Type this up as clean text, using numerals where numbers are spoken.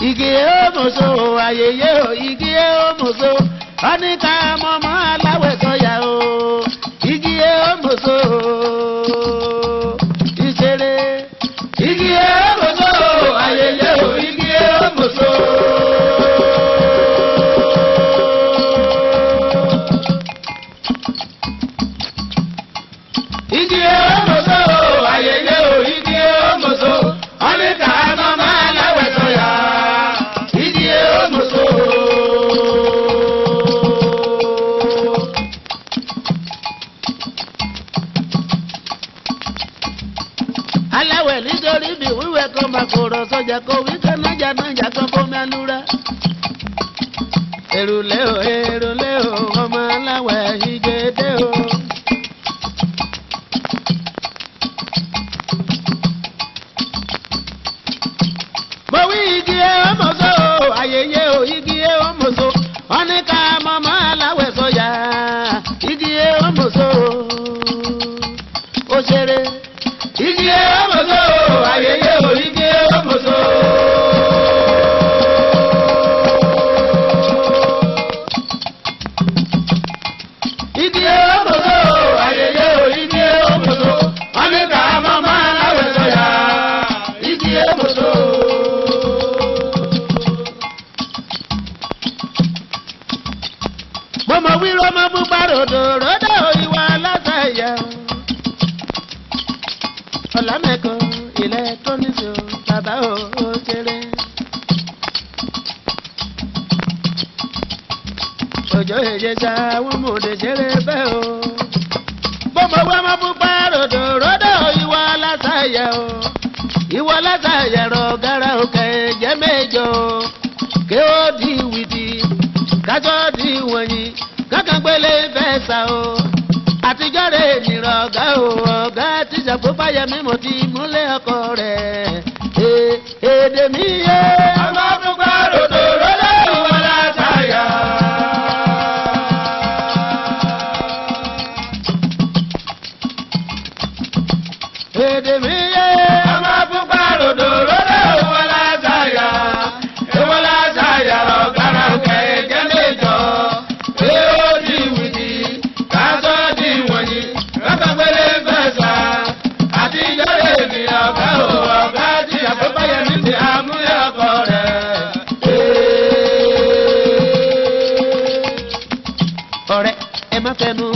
Igi òmùsọ ayẹyẹ o, igi òmùsọ ọ̀nìkà mọ̀mọ́ aláwẹ̀ sọ̀yà o, igi òmùsọ ìṣeré. Igi òmùsọ ayẹyẹ o, igi òmùsọ. Igi òmùsọ ayẹyẹ o, igi òmùsọ ọ̀nìkà mọ̀mọ́ aláwẹ̀ sọ̀yà. Igi òmùsọ. Aláwẹ̀ nítorí bí wíwẹ̀ kan máa kọ̀rọ̀ sọ́jà kó wí kan nájà nájà kan fómi alúra. Èrùlé o, èrùlé o, ọmọ aláwẹ̀ ìgèdè o. Mo wí igi ọmọso, ayẹyẹ o, igi ọmọso, wọ́n ní ká mọ́mọ́ aláwẹ̀ sọ́jà, igi ọmọso, ó ṣeré. Igi ọmọso, ayẹyẹ o, igi ọmọso. Igi ọmọso, ayẹyẹ o, igi ọmọso, wọ́n ní ká mọ́mọ́ aláwẹ̀ sọ́jà, igi ọmọso. Mo mọ̀ wí rọ́mọ pupa ròdò ròdò ìwà aláṣẹ o. Ọ̀làmẹ́kọ̀ ilẹ̀ tó níṣó bàbá o ó ṣeré. Òjò èjè ṣá wọ́n mú òde ṣeré bẹ́ẹ̀ o. Mo mọ̀ wí ọmọ pupa ròdò ròdò ìwà aláṣẹ o. Ìwà aláṣẹ rọ̀ gàrà òkè jẹ́ mẹ́jọ. Kí ó di wìdí kájọ́ di wọ̀nyí kankan gbélé fẹ́ sá o. Àtijọ́ rẹ̀ nìrọ̀ ọ̀gá o, ọ̀gá tíjà kó fàyẹ̀mí mo ti múlẹ̀ ọkọ rẹ̀. Èdè mi yé. Ọmọ pupa ròdò ròdò ìwọ látàyà. Èdè mi yé. Ọmọ pupa ròdò ròdò ìwọ látàyà. Ìwọ látàyà ọ̀gára òkè ẹ̀jẹ̀ méjọ. Ṣé ó di wìdí? Kásọ̀ di wọ̀nyí. Lọ́kàngbélé fẹ́ sà. Àtijọ́ lè ní ọ̀gá o, ọ̀gá tí àkóbáyẹmí ti àmúyẹ ọkọ rẹ̀. Ọ̀rẹ́ ẹ má fẹnu